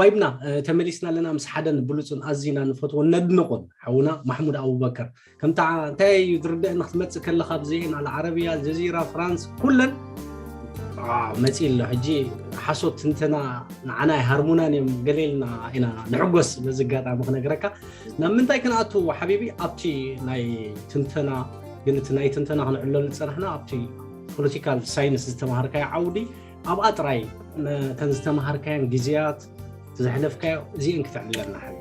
ፋይብና ተመሊስና ኣለና ምስ ሓደን ብሉፅን ኣዚና ንፈትዎ ነድንቆን ሓውና ማሕሙድ ኣቡበከር። ከምታ እንታይ እዩ ዝርድአኒ ክትመፅእ ከለካ ብዘየን ኣልዓረብያ፣ ኣልጀዚራ፣ ፍራንስ ኩለን መፂ ኣሎ። ሕጂ ሓሶት ትንተና ንዓና ኣይሃርሙናን እዮም ገሌልና ኢና ንሕጎስ። በዚ ኣጋጣሚ ክነግረካ ናብ ምንታይ ክንኣቱ ሓቢቢ ኣብቲ ናይ ትንተና ግን እቲ ናይ ትንተና ክንዕለሉ ዝፀናሕና ኣብቲ ፖለቲካል ሳይንስ ዝተማሃርካዮ ዓውዲ ኣብኣ ጥራይ ነተን ዝተማሃርካየን ግዜያት ዘሕለፍካዮ እዚአን ክትዕልለና ሓቢቢ።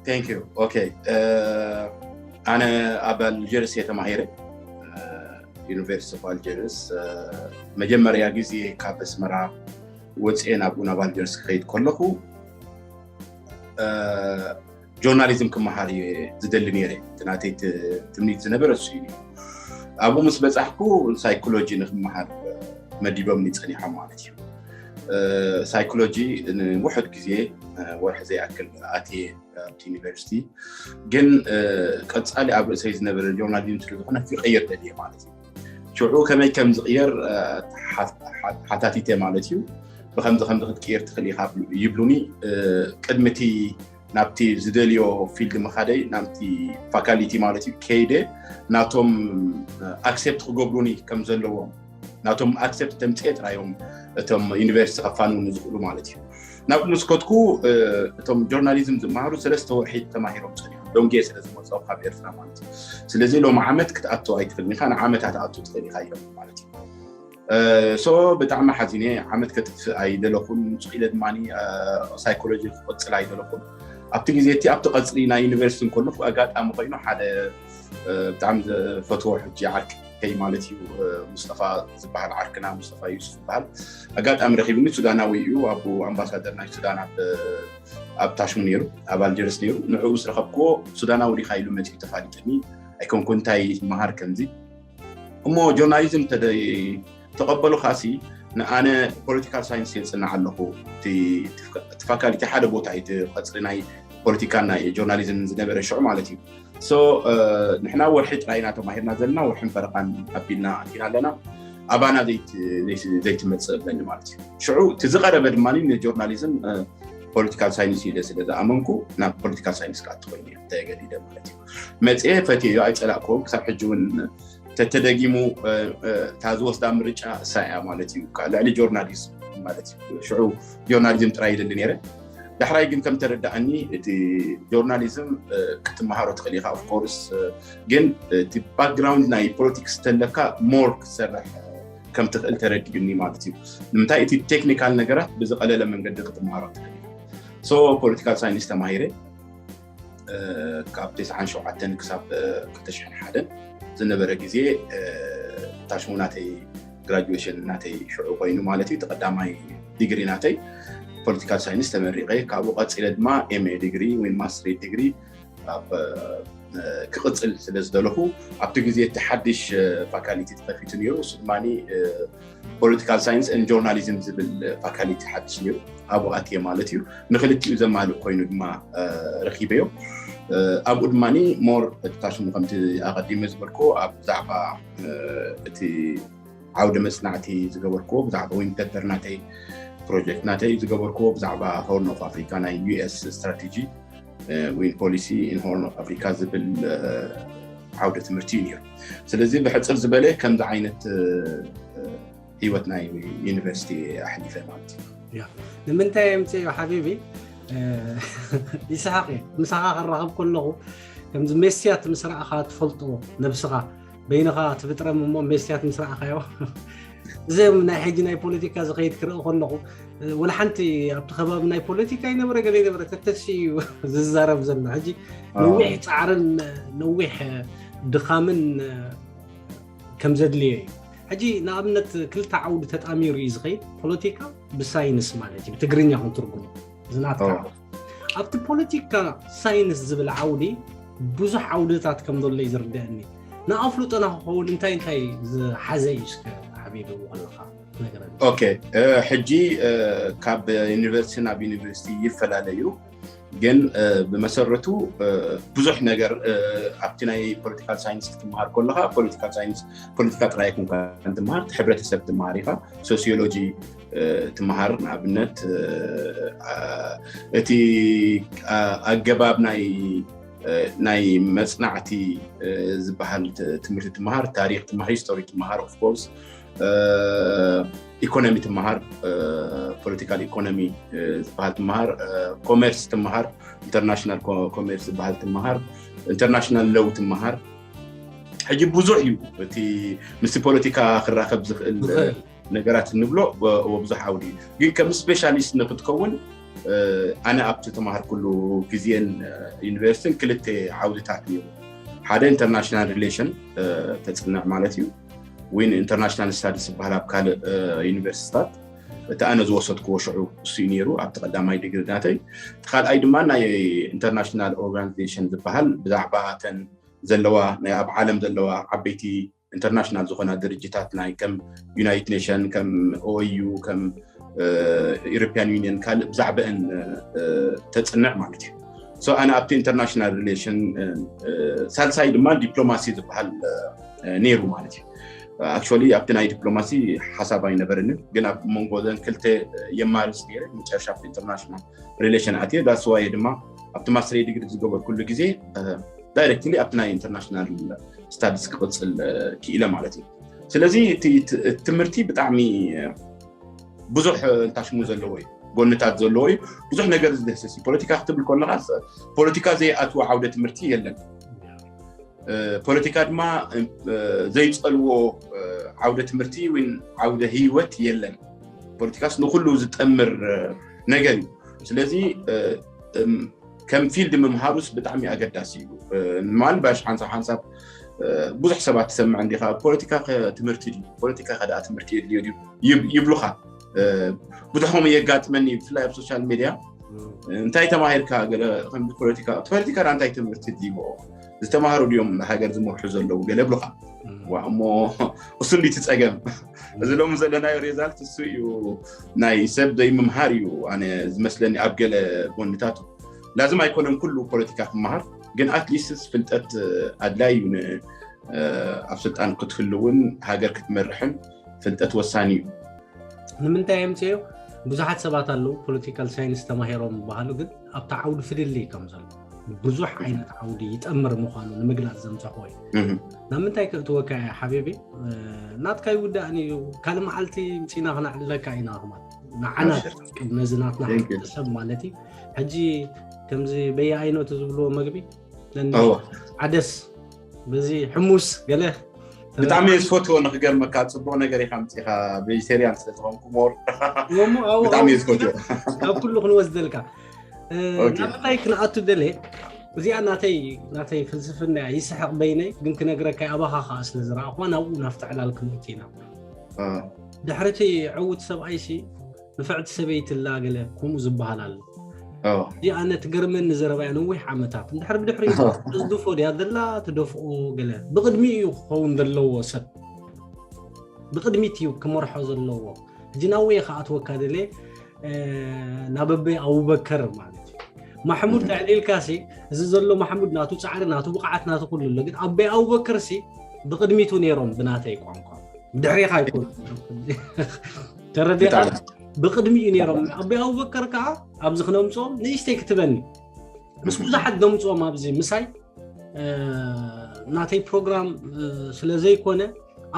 Thank you. Okay. ኣነ ኣብ ኣልጀርስ እየ ተማሂረ፣ ዩኒቨርሲቲ ኦፍ ኣልጀርስ። መጀመርያ ግዜ ካብ ኣስመራ ወፅኤ ናብኡ ናብ ኣልጀርስ ክኸይድ ከለኹ ጆርናሊዝም ክመሃር እየ ዝደሊ ነይረ። እቲ ናተይ ትምኒት ዝነበረ እሱ እዩ። ኣብኡ ምስ በፃሕኩ ሳይኮሎጂ ንክመሃር መዲቦምኒ ፀኒሖም ማለት እዩ። ሳይኮሎጂ ንውሑድ ግዜ ወርሒ ዘይኣክል ኣትየ ኣብቲ ዩኒቨርሲቲ፣ ግን ቀፃሊ ኣብ ርእሰይ ዝነበረ ጆርናሊዝም ስለዝኮነ ክቀይር ደልየ ማለት እዩ። ሽዑ ከመይ ከም ዝቅየር ሓታቲተ ማለት እዩ። ብከምዚ ከምዚ ክትቅየር ትኽእል ኢካ ይብሉኒ። ቅድሚ እቲ ናብቲ ዝደልዮ ፊልድ ምኻደይ ናብቲ ፋካሊቲ ማለት እዩ ከይደ ናቶም ኣክሴፕት ክገብሩኒ ከም ዘለዎም ናቶም ኣክሰፕት ተምፅኤ ጥራዮም እቶም ዩኒቨርሲቲ ከፋንውኒ ዝኽእሉ ማለት እዩ። ናብ ምስ ከድኩ እቶም ጆርናሊዝም ዝመሃሩ ሰለስተ ወርሒ ተማሂሮም ፀኒሖም ዶንጌ ስለ ዝመፅኦም ካብ ኤርትራ ማለት እዩ። ስለዚ ሎም ዓመት ክትኣቱ ኣይትኽእልን ኢኻ፣ ንዓመታት ኣቱ ትኽእል ኢኻ እዮም ማለት እዩ። ሶ ብጣዕሚ ሓዚነ። ዓመት ከጥፍእ ኣይደለኹን። ስቕ ኢለ ድማ ሳይኮሎጂ ክቕፅል ኣይደለኹን። ኣብቲ ግዜ እቲ ኣብቲ ቀፅሊ ናይ ዩኒቨርሲቲ እንከለኹ ኣጋጣሚ ኮይኑ ሓደ ብጣዕሚ ዝፈትዎ ሕጂ ዓርከይ ማለት እዩ፣ ሙስጠፋ ዝበሃል ዓርክና፣ ሙስጠፋ ዩሱፍ ዝበሃል ኣጋጣሚ ረኺብኒ። ሱዳናዊ እዩ፣ ኣብ ኣምባሳደር ናይ ሱዳን ኣብ ታሽሙ ነይሩ፣ ኣብ ኣልጀርስ ነይሩ። ንዕኡ ምስ ረኸብክዎ ሱዳናዊ ዲኻ ኢሉ መፂኡ ተፋሊጥኒ። ኣይኮንኩ እንታይ መሃር ከምዚ እሞ ጆርናሊዝም ተደ ተቐበሉ ካሲ ንኣነ ፖለቲካል ሳይንስ የፅናዕ ኣለኹ። እቲ ፋካሊቲ ሓደ ቦታ እዩ፣ እቲ ቀፅሪ ናይ ፖለቲካን ናይ ጆርናሊዝም ዝነበረ ሽዑ ማለት እዩ። ንሕና ወርሒ ጥራይና ተማሂርና ዘለና፣ ወርሕን ፈረቃን ኣቢልና ኣቲና ኣለና። ኣባና ዘይትመፅእ እብለኒ ማለት እዩ። ሽዑ እቲ ዝቀረበ ድማ ንጆርናሊዝም ፖለቲካል ሳይንስ ኢለ ስለ ዝኣመንኩ ናብ ፖለቲካል ሳይንስ ክኣቱ ኮይኑ ተገዲደ ማለት እዩ። መፅኤ ፈትዮ ኣይፀላእክዎም ክሳብ ሕጂ እውን ተተደጊሙ እታ ዝወስዳ ምርጫ እሳ እያ ማለት እዩ። ልዕሊ ጆርናሊዝም ማለት እዩ። ሽዑ ጆርናሊዝም ጥራይ ይደሊ ነይረ። ዳሕራይ ግን ከም ተረዳእኒ እቲ ጆርናሊዝም ክትመሃሮ ትኽእል ኢኻ ኦፍኮርስ፣ ግን እቲ ባክግራውንድ ናይ ፖለቲክስ ተለካ ሞር ክትሰርሕ ከም ትኽእል ተረዲኡኒ ማለት እዩ። ንምንታይ እቲ ቴክኒካል ነገራት ብዝቐለለ መንገዲ ክትመሃሮ ትኽእል ኢኻ። ሶ ፖለቲካል ሳይንስ ተማሂረ ካብ ተስዓን ሸውዓተን ክሳብ ክልተ ሽሕን ሓደን ዝነበረ ግዜ ታሽሙ ናተይ ግራጁዌሽን ናተይ ሽዑ ኮይኑ ማለት እዩ። ተቐዳማይ ዲግሪ ናተይ ፖለቲካል ሳይንስ ተመሪቐ። ካብኡ ቀፂለ ድማ ኤምኤ ዲግሪ ወይ ማስትሬት ዲግሪ ኣብ ክቕፅል ስለ ዝደለኹ ኣብቲ ግዜ እቲ ሓድሽ ፋካሊቲ ተኸፊቱ ነይሩ። እሱ ድማ ፖለቲካል ሳይንስ ን ጆርናሊዝም ዝብል ፋካሊቲ ሓድሽ ነይሩ። ኣብኡ ኣትየ ማለት እዩ። ንክልቲኡ ዘማልእ ኮይኑ ድማ ረኪበዮ። ኣብኡ ድማ ሞር እቲ ታሽሙ ከምቲ ኣቐዲመ ዝበልኮ ኣብ ብዛዕባ እቲ ዓውደ መፅናዕቲ ዝገበርክዎ ብዛዕባ ዊን ፔፐር ናተይ ፕሮጀክት ናተይ ዝገበርክዎ ብዛዕባ ሆርን ኦፍ ኣፍሪካ ናይ ዩኤስ ስትራቴጂ ዊን ፖሊሲ ን ሆርን ኦፍ ኣፍሪካ ዝብል ዓውደ ትምህርቲ እዩ ነይሩ። ስለዚ ብሕፅር ዝበለ ከምዚ ዓይነት ህይወት ናይ ዩኒቨርሲቲ ኣሕሊፈ ማለት እዩ። ንምንታይ የምፅእዮ ሓቢቢ ይስሓቅ እየ ምሳኻ ክራኸብ ከለኹ ከምዚ ሜስያት ምስ ረኣኻ ትፈልጦ ነብስኻ በይንኻ ትፍጥረም እሞ ሜስያት ምስ ረኣኻዮ እዚም ናይ ሕጂ ናይ ፖለቲካ ዝኸይድ ክርኢ ከለኹ ወላ ሓንቲ ኣብቲ ከባቢ ናይ ፖለቲካ ይነበረ ገለ ይነበረ ተተሲ እዩ ዝዛረብ ዘሎ ሕጂ ነዊሕ ፃዕርን ነዊሕ ድኻምን ከም ዘድልዮ እዩ። ሕጂ ንኣብነት ክልተ ዓውዲ ተጣሚሩ እዩ ዝኸይድ ፖለቲካ ብሳይንስ ማለት እዩ ብትግርኛ ክንትርጉሞ ዝናትካ ኣብቲ ፖለቲካ ሳይንስ ዝብል ዓውዲ ብዙሕ ዓውድታት ከም ዘሎ እዩ ዝርድአኒ። ንኣፍልጦና ክኸውን እንታይ እንታይ ዝሓዘ እዩ እስከ ሓቢቢ ከለካ ነገረኒ። ኦኬ ሕጂ ካብ ዩኒቨርሲቲ ናብ ዩኒቨርሲቲ ይፈላለዩ። ግን ብመሰረቱ ብዙሕ ነገር ኣብቲ ናይ ፖለቲካል ሳይንስ ክትመሃር ከለካ ፖለቲካል ሳይንስ ፖለቲካ ጥራይ ኣይኮንካ ትመሃር፣ ሕብረተሰብ ትመሃር ኢካ፣ ሶሲዮሎጂ ትመሃር። ንኣብነት እቲ ኣገባብ ናይ ናይ መፅናዕቲ ዝበሃል ትምህርቲ ትመሃር፣ ታሪክ ትመሃር፣ ሂስቶሪ ትመሃር፣ ኦፍኮርስ ኢኮኖሚ ትመሃር፣ ፖለቲካል ኢኮኖሚ ዝበሃል ትመሃር፣ ኮሜርስ ትመሃር፣ ኢንተርናሽናል ኮሜርስ ዝበሃል ትመሃር፣ ኢንተርናሽናል ለው ትመሃር። ሕጂ ብዙሕ እዩ እቲ ምስ ፖለቲካ ክራኸብ ዝኽእል ነገራት ንብሎ ብዙሕ ዓውዲ እዩ። ግን ከም ስፔሻሊስት ንክትከውን ኣነ ኣብቲ ተማሃርኩሉ ግዜን ዩኒቨርሲቲን ክልተ ዓውድታት ነይሩ። ሓደ ኢንተርናሽናል ሪሌሽን ተፅንዕ ማለት እዩ፣ ወይ ኢንተርናሽናል ስታዲስ ዝበሃል ኣብ ካልእ ዩኒቨርሲቲታት። እቲ ኣነ ዝወሰድክዎ ሽዑ እሱ እዩ ነይሩ ኣብቲ ቀዳማይ ዲግሪ ናተይ። እቲ ካልኣይ ድማ ናይ ኢንተርናሽናል ኦርጋናይዜሽን ዝበሃል ብዛዕባ እተን ዘለዋ ናይ ኣብ ዓለም ዘለዋ ዓበይቲ ኢንተርናሽናል ዝኾና ድርጅታት ናይ ከም ዩናይትድ ኔሽን ከም ኦዩ ከም ኢሮፒያን ዩኒየን ካልእ ብዛዕባአን ተፅንዕ ማለት እዩ። ኣነ ኣብቲ ኢንተርናሽናል ሪሌሽን ሳልሳይ ድማ ዲፕሎማሲ ዝበሃል ነይሩ ማለት እዩ። ኣክቹዋሊ ኣብቲ ናይ ዲፕሎማሲ ሓሳብ ኣይነበረንን፣ ግን ኣብ መንጎ ዘን ክልተ የማርፅ ነይረ። መጨረሻ ኣብቲ ኢንተርናሽናል ሪሌሽን ኣትየ። ዳስዋየ ድማ ኣብቲ ማስተር ዲግሪ ዝገበርኩሉ ግዜ ዳይሬክትሊ ኣብቲ ናይ ኢንተርናሽናል ስታዲስ ክቕፅል ክኢለ ማለት እዩ። ስለዚ እቲ ትምህርቲ ብጣዕሚ ብዙሕ እንታሽሙ ዘለዎ እዩ፣ ጎንታት ዘለዎ እዩ። ብዙሕ ነገር ዝድህስስ እዩ። ፖለቲካ ክትብል ከለካ ፖለቲካ ዘይኣትዎ ዓውደ ትምህርቲ የለን። ፖለቲካ ድማ ዘይፀልዎ ዓውደ ትምህርቲ ወይ ዓውደ ህይወት የለን። ፖለቲካስ ንኩሉ ዝጠምር ነገር እዩ። ስለዚ ከም ፊልድ ምምሃሩስ ብጣዕሚ ኣገዳሲ እዩ። ማልባሽ ሓንሳብ ሓንሳብ ብዙሕ ሰባት ትሰምዕ እንዲኻ፣ ፖለቲካ ትምህርቲ ድዩ፣ ፖለቲካ ከደኣ ትምህርቲ የድልዮ ድዩ ይብሉኻ። ብዙሕ ከምኡ የጋጥመኒ፣ ብፍላይ ኣብ ሶሻል ሚድያ እንታይ ተማሂርካ፣ ገለ ከም ፖለቲካ ፖለቲካ እንታይ ትምህርቲ ድልዎ፣ ዝተማሃሩ ድዮም ሃገር ዝመርሑ ዘለዉ ገለ ብሉካ። ዋ እሞ እሱ እንዲቲ ጸገም። እዚ ሎሚ ዘለናዮ ሬዛልት እሱ እዩ። ናይ ሰብ ዘይምምሃር እዩ ኣነ ዝመስለኒ ኣብ ገለ ጎንታቱ። ላዝም ኣይኮነን ኩሉ ፖለቲካ ክመሃር፣ ግን ኣትሊስትስ ፍልጠት ኣድላይ እዩ። ኣብ ስልጣን ክትህልውን ሃገር ክትመርሕን ፍልጠት ወሳኒ እዩ። ንምንታይ የምፅዮ? ብዙሓት ሰባት ኣለዉ ፖለቲካል ሳይንስ ተማሂሮም ዝበሃሉ፣ ግን ኣብታ ዓውዲ ፍልልይ ከም ዘሎ ብዙሕ ዓይነት ዓውዲ ይጠምር ምዃኑ ንምግላፅ ዘምፀኽዎ እዩ። ናብ ምንታይ ከእትወካ እየ ሓቢቢ? ናትካ ይውዳእን እዩ። ካልእ መዓልቲ ምፂና ክነዕልለካ ኢና። ክማል ንዓና ነዚ ናትና ሕብረተሰብ ማለት እዩ። ሕጂ ከምዚ በየ ዓይነቱ ዝብልዎ መግቢ ዓደስ በዚ ሕሙስ ገለ ብጣዕሚ እየ ዝፈትዎ። ንክገርመካ ፅቡቅ ነገር ኢካ ምፅኢካ፣ ቬጅቴርያን ስለዝኮንኩ ሞር ብጣዕሚ እየ ዝፈትዎ። ካብ ኩሉ ክንወስደልካ ናብታይ ክንኣቱ ደለ። እዚኣ ናተይ ናተይ ፍልስፍና እያ፣ ይስሕቅ በይነይ ግን ክነግረካ ኣባኻ ከዓ ስለ ዝረኣኹዋ ናብኡ ናፍቲ ዕላል ክንእቱ ኢና። ድሕርቲ ዕውት ሰብኣይ ሲ ንፍዕቲ ሰበይቲ ላ ገለ ከምኡ ዝበሃል ኣሎ። እዚ ኣነ ትገርመኒ ዘረባያ ነዊሕ ዓመታት እንድሕር ብድሕሪ ትዝድፎ ድያ ዘላ ትደፍኦ ገለ ብቅድሚ እዩ ክኸውን ዘለዎ ሰብ ብቅድሚት እዩ ክመርሖ ዘለዎ። ሕጂ ናወየ ከኣትወካ ደለ ናብ ኣበይ ኣቡበከር ማለት እዩ። ማሕሙድ ተዕሊልካ ሲ እዚ ዘሎ ማሕሙድ ናቱ ጻዕሪ ናቱ ብቕዓት ናቱ ኩሉ ኣሎ፣ ግን ኣበይ ኣቡበከር ሲ ብቅድሚቱ ነይሮም ብናተይ ቋንቋ ብድሕሪኻ ኣይኮኑ ተረዲኻ ብቅድሚኡ ነይሮም። ኣቦይ ኣቡበከር ከዓ ኣብዚ ክነምፅኦም ንእሽተይ ክትበኒ ምስ ብዙሓት ዘምፅኦም ኣብዚ ምሳይ ናተይ ፕሮግራም ስለ ዘይኮነ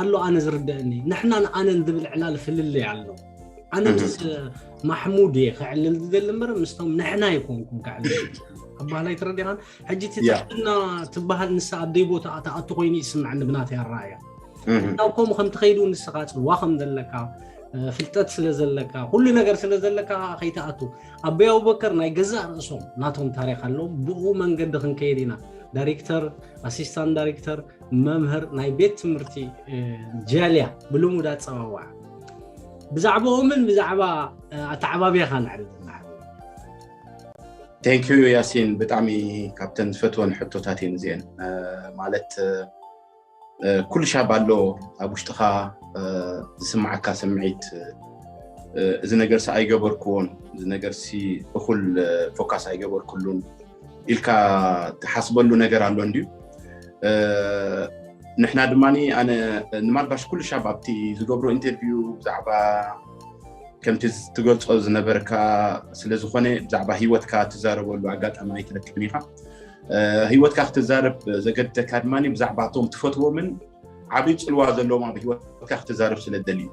ኣሎ ኣነ ዝርደአኒ ንሕናን ኣነን ዝብል ዕላል ፍልልይ ኣሎ። ኣነ ምስ ማሕሙድ እየ ክዕልል ዝደሊ እምበር ምስቶም ንሕና ኣይኮንኩም ክዕልል ኣባህላይ ተረዲኻን። ሕጂ እቲ ትሕትና ትበሃል ንሳ ኣብ ደይ ቦታ ትኣቱ ኮይኑ ይስምዐኒ ብናተይ ኣረኣእያ። ናብ ከምኡ ከም ትኸይድ እውን ንስኻ ፅልዋ ከም ዘለካ ፍልጠት ስለ ዘለካ ኩሉ ነገር ስለ ዘለካ ከይትኣቱ ኣቦይ ኣቡበከር ናይ ገዛእ ርእሶም ናቶም ታሪክ ኣለዎም። ብኡ መንገዲ ክንከይድ ኢና። ዳይሬክተር፣ ኣሲስታንት ዳይሬክተር፣ መምህር ናይ ቤት ትምህርቲ ጃልያ ብልሙድ ኣፀዋውዓ ብዛዕባኦምን ብዛዕባ ኣተዓባብያኻ ንዕልል። Thank you ያሲን፣ ብጣዕሚ ካብተን ዝፈትወን ሕቶታት እየን እዚአን። ማለት ኩሉ ሻብ ኣሎ ኣብ ውሽጥኻ ዝስምዓካ ስምዒት እዚ ነገር ሲ ኣይገበርክዎን፣ እዚ ነገር ሲ እኹል ፎካስ ኣይገበርኩሉን ኢልካ ትሓስበሉ ነገር ኣሎ እንድዩ። ንሕና ድማ፣ ኣነ ንማልባሽ ኩሉ ሻብ ኣብቲ ዝገብሮ ኢንተርቪው ብዛዕባ ከምቲ ትገልጾ ዝነበርካ ስለዝኾነ ብዛዕባ ህይወትካ ትዛረበሉ ኣጋጣሚ ኣይትረክብን ኢኻ። ህይወትካ ክትዛረብ ዘገድደካ ድማ ብዛዕባ እቶም ትፈትዎምን ዓብዪ ጽልዋ ዘለዎም ኣብ ህይወትካ ክትዛረብ ስለ ደልዩ።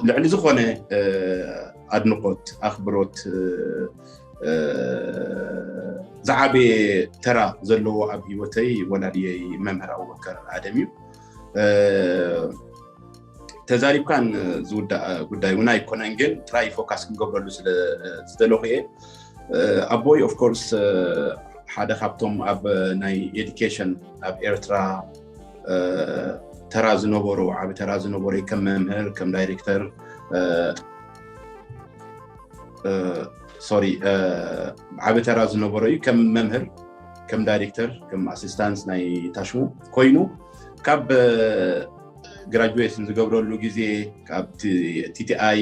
ልዕሊ ዝኾነ ኣድንቆት፣ ኣኽብሮት፣ ዝዓበየ ተራ ዘለዎ ኣብ ህይወተይ ወላድየይ መምህር ኣቡበከር ኣደም እዩ። ተዛሪብካን ዝውዳእ ጉዳይ እውን ኣይኮነን፣ ግን ጥራይ ፎካስ ክንገብረሉ ስለ ዝደለኹ እየ። ኣቦይ ኦፍኮርስ ሓደ ካብቶም ኣብ ናይ ኤዱኬሽን ኣብ ኤርትራ ተራ ዝነበሮ፣ ዓቢ ተራ ዝነበሮ እዩ። ከም መምህር፣ ከም ዳይሬክተር፣ ሶሪ፣ ዓቢ ተራ ዝነበሮ እዩ። ከም መምህር፣ ከም ዳይሬክተር፣ ከም ኣሲስታንስ ናይ ታሽሙ ኮይኑ ካብ ግራጁዌሽን ዝገብረሉ ግዜ ካብ ቲቲኣይ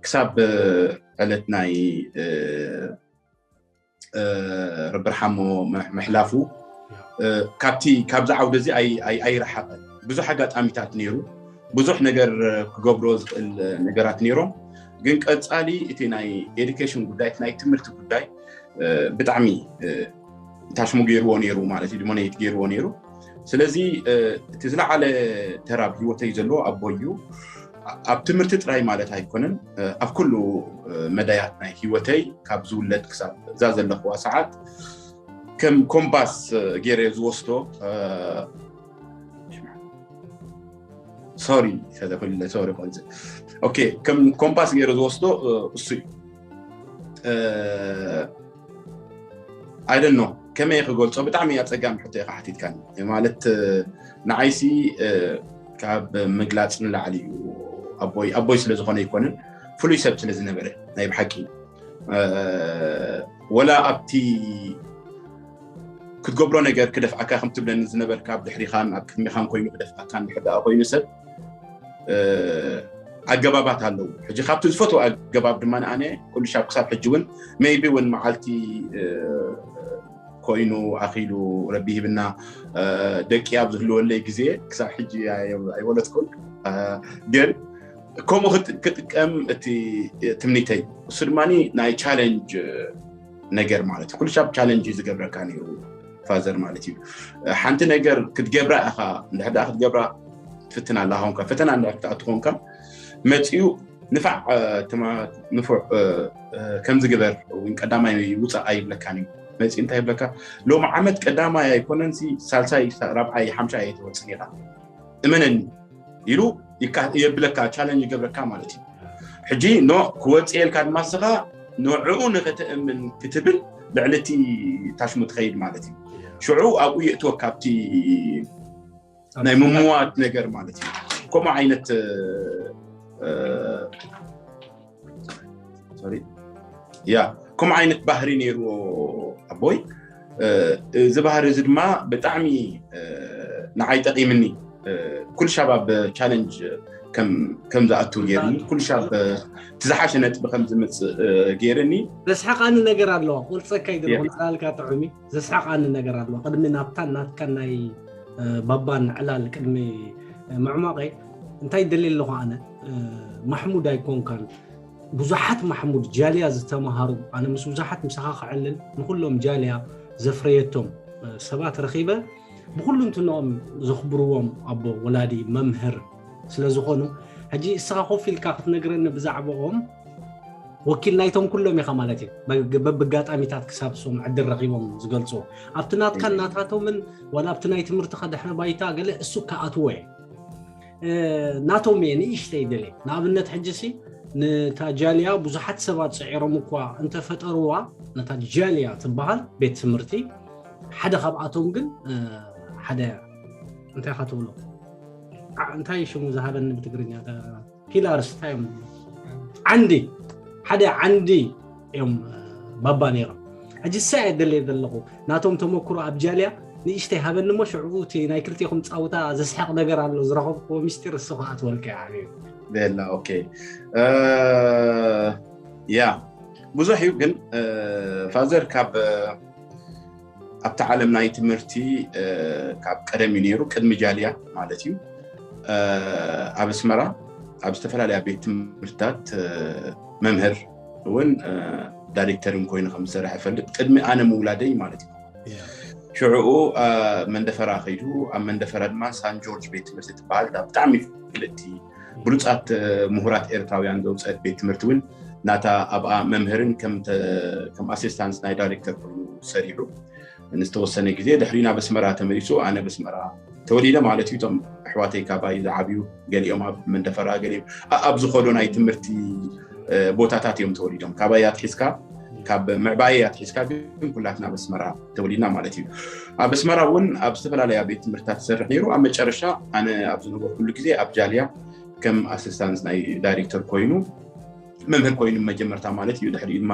ክሳብ ዕለት ናይ ረቢ ርሓሞ ምሕላፉ ካብቲ ካብዚ ዓውደ እዚ ኣይረሓቐን። ብዙሕ ኣጋጣሚታት ነይሩ፣ ብዙሕ ነገር ክገብሮ ዝኽእል ነገራት ነይሮም። ግን ቀፃሊ እቲ ናይ ኤዱኬሽን ጉዳይ፣ እቲ ናይ ትምህርቲ ጉዳይ ብጣዕሚ ታሽሙ ገይርዎ ነይሩ ማለት እዩ፣ ዲሞኔት ገይርዎ ነይሩ። ስለዚ እቲ ዝለዓለ ተራ ኣብ ህይወተይ ዘለዎ ኣቦይ እዩ። ኣብ ትምህርቲ ጥራይ ማለት ኣይኮነን፣ ኣብ ኩሉ መዳያት ናይ ህይወተይ ካብ ዝውለድ ክሳብ እዛ ዘለኽዋ ሰዓት ከም ኮምባስ ገይረ ዝወስዶ፣ ሶሪ፣ ሶሪ፣ ኦኬ፣ ከም ኮምባስ ገይረ ዝወስዶ እሱ እዩ። ኣይደኖ ከመይ ክገልጾ፣ ብጣዕሚ ኣጸጋሚ ሕቶ ኢኻ ሓቲትካኒ። ማለት ንዓይሲ ካብ ምግላጽ ንላዕሊ እዩ። ኣቦይ ኣቦይ ስለ ዝኾነ ኣይኮነን፣ ፍሉይ ሰብ ስለ ዝነበረ ናይ ብሓቂ ወላ ኣብቲ ክትገብሮ ነገር ክደፍኣካ ከም ትብለኒ ዝነበርካ ኣብ ድሕሪኻን ኣብ ቅድሚኻን ኮይኑ ክደፍኣካን ድሕር ደኣ ኮይኑ ሰብ ኣገባባት ኣለዉ። ሕጂ ካብቲ ዝፈትዎ ኣገባብ ድማ ኣነ ኩሉ ሻብ ክሳብ ሕጂ እውን ሜይቢ እውን መዓልቲ ኮይኑ ኣኺሉ ረቢ ሂብና ደቂ ኣብ ዝህልወለይ ግዜ ክሳብ ሕጂ ኣይወለድኩን፣ ግን ከምኡ ክጥቀም እቲ ትምኒተይ። እሱ ድማ ናይ ቻለንጅ ነገር ማለት ኩሉ ሻብ ቻለንጅ ዝገብረካ ነይሩ ፋዘር ማለት እዩ። ሓንቲ ነገር ክትገብራ ኢኻ፣ እንድሕር ደኣ ክትገብራ ትፍትና ኣላ ኾንካ፣ ፈተና እንድሕር ክትኣቱ ኾንካ መፂኡ ንፋዕ ንፉዕ ከምዚ ግበር ወይ ቀዳማይ ውፃእ ኣይብለካን እዩ። መፂኡ እንታይ ይብለካ፣ ሎሚ ዓመት ቀዳማይ ኣይኮነን ሲ ሳልሳይ ራብዓይ ሓምሻይ ኣይትወፅን ኢኻ እመነኒ ኢሉ የብለካ፣ ቻለንጅ ይገብረካ ማለት እዩ። ሕጂ ኖ ክወፅእ የልካ ድማ ስኻ ንዕኡ ንክትእምን ክትብል ልዕሊ እቲ ታሽሙ ትኸይድ ማለት እዩ። ሽዑ ኣብኡ የእትወካ ኣብቲ ናይ ምምዋት ነገር ማለት እዩ። ከምኡ ዓይነት ያ ከምኡ ዓይነት ባህሪ ነይርዎ ኣቦይ። እዚ ባህሪ እዚ ድማ ብጣዕሚ ንዓይ ጠቒምኒ። ኩሉ ሻብ ኣብ ቻለንጅ ከም ዝኣቱ ገይርኒ፣ ኩሉ ሻብ እቲ ዝሓሸ ነጥቢ ከም ዝምፅእ ገይርኒ። ዘስሓቃኒ ነገር ኣለዋ፣ ክወልፀካ ይደለኹ፣ ንዕላልካ ጥዑሚ። ዘስሓቃኒ ነገር ኣለዋ፣ ቅድሚ ናብታን ናትካን ናይ ባባን ዕላል ቅድሚ ምዕማቐይ እንታይ ደልየ ኣለኹ ኣነ፣ ማሕሙድ ኣይኮንካን። ብዙሓት ማሕሙድ ጃልያ ዝተምሃሩ፣ ኣነ ምስ ብዙሓት ምሳኻ ክዕልል፣ ንኹሎም ጃልያ ዘፍረየቶም ሰባት ረኺበ፣ ብኹሉ እንትንኦም ዘኽብርዎም ኣቦ ወላዲ መምህር ስለ ዝኾኑ፣ ሕጂ እስኻ ኮፍ ኢልካ ክትነግረኒ ብዛዕባኦም ወኪል ናይቶም ኩሎም ኢኻ ማለት እዩ። በብጋጣሚታት ክሳብ እሶም ዕድል ረኺቦም ዝገልጽዎ ኣብቲ ናትካን ናታቶምን ዋላ ኣብቲ ናይ ትምህርትኻ ድሕረ ባይታ ገለ እሱ ክኣትዎ እየ። ናቶም እየ ንእሽተይ ደልየ። ንኣብነት ሕጂ ሲ ነታ ጃልያ ብዙሓት ሰባት ጽዒሮም እኳ እንተፈጠርዋ፣ ነታ ጃልያ ትበሃል ቤት ትምህርቲ ሓደ ካብኣቶም ግን ሓደ እንታይ ኢኻ ትብሎ እንታይ ሽሙ ዝሃበኒ ብትግርኛ ፒላርስ እንታይ እዮም ዓንዲ ሓደ ዓንዲ እዮም ባባ ነይሮም። ሕጂ እሳ እየ ደልየ ዘለኹ ናቶም ተመክሮ ኣብ ጃልያ ንእሽተይ ሃበኒ እሞ ሽዕኡ እቲ ናይ ክልቴኹም ፃውታ ዘስሕቕ ነገር ኣሎ ዝረኸብክዎ ሚስጢር እሱ ከዓ ትወልቀ ዓብዩ ቤላ ኦኬ። ያ ብዙሕ እዩ ግን ፋዘር ካብ ኣብቲ ዓለም ናይ ትምህርቲ ካብ ቀደም እዩ ነይሩ፣ ቅድሚ ጃልያ ማለት እዩ። ኣብ ኣስመራ ኣብ ዝተፈላለያ ቤት ትምህርትታት መምህር እውን ዳይሬክተርን ኮይኑ ከም ዝሰርሐ እፈልጥ፣ ቅድሚ ኣነ ምውላደይ ማለት እዩ። ሽዕኡ መንደፈራ ከይዱ፣ ኣብ መንደፈራ ድማ ሳን ጆርጅ ቤት ትምህርቲ ትበሃል ብጣዕሚ ፍልጥቲ ብሉፃት ምሁራት ኤርትራውያን ዘውፀአት ቤት ትምህርቲ እውን ናታ ኣብኣ መምህርን ከም ኣሲስታንስ ናይ ዳይሬክተር ኮይኑ ሰሪሑ ንዝተወሰነ ግዜ፣ ድሕሪ ናብ ኣስመራ ተመሊሱ። ኣነ በስመራ ተወሊደ ማለት እዩ። እቶም ኣሕዋተይ ካባይ ዝዓብዩ ገሊኦም ኣብ መንደፈራ፣ ገሊኦም ኣብ ዝኸዶ ናይ ትምህርቲ ቦታታት እዮም ተወሊዶም። ካባይ ኣትሒዝካ ካብ ምዕባየ ኣትሒዝካ ግን ኩላትና ኣብ ኣስመራ ተወሊድና ማለት እዩ። ኣብ ኣስመራ እውን ኣብ ዝተፈላለያ ቤት ትምህርትታት ትሰርሕ ነይሩ። ኣብ መጨረሻ ኣነ ኣብ ዝነበርኩሉ ግዜ ኣብ ጃልያ ከም ኣሲስታንስ ናይ ዳይሬክተር ኮይኑ መምህር ኮይኑ መጀመርታ ማለት እዩ። ድሕሪ ድማ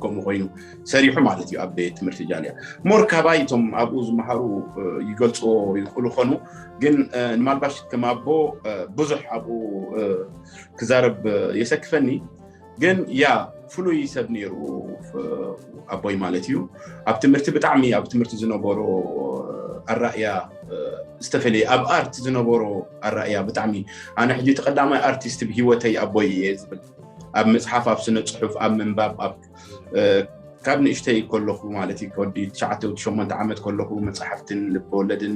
ከምኡ ኮይኑ ሰሪሑ ማለት እዩ ኣብ ቤት ትምህርቲ ጃልያ። ሞር ካባይ እቶም ኣብኡ ዝመሃሩ ይገልፅዎ ይኽእሉ ኾኑ፣ ግን ንማልባሽ ከም ኣቦ ብዙሕ ኣብኡ ክዛረብ የሰክፈኒ። ግን ያ ፍሉይ ሰብ ነይሩ ኣቦይ ማለት እዩ። ኣብ ትምህርቲ ብጣዕሚ ኣብ ትምህርቲ ዝነበሮ ኣራእያ ዝተፈለየ፣ ኣብ ኣርት ዝነበሮ ኣራእያ ብጣዕሚ፣ ኣነ ሕጂ እቲ ቀዳማይ ኣርቲስት ብሂወተይ ኣቦይ እየ ዝብል። ኣብ መፅሓፍ፣ ኣብ ስነ ፅሑፍ፣ ኣብ ምንባብ፣ ኣብ ካብ ንእሽተይ ከለኹ ማለት እዩ፣ ከወዲ ትሽዓተ ወዲ ሸሞንተ ዓመት ከለኹ መፅሓፍትን ልበወለድን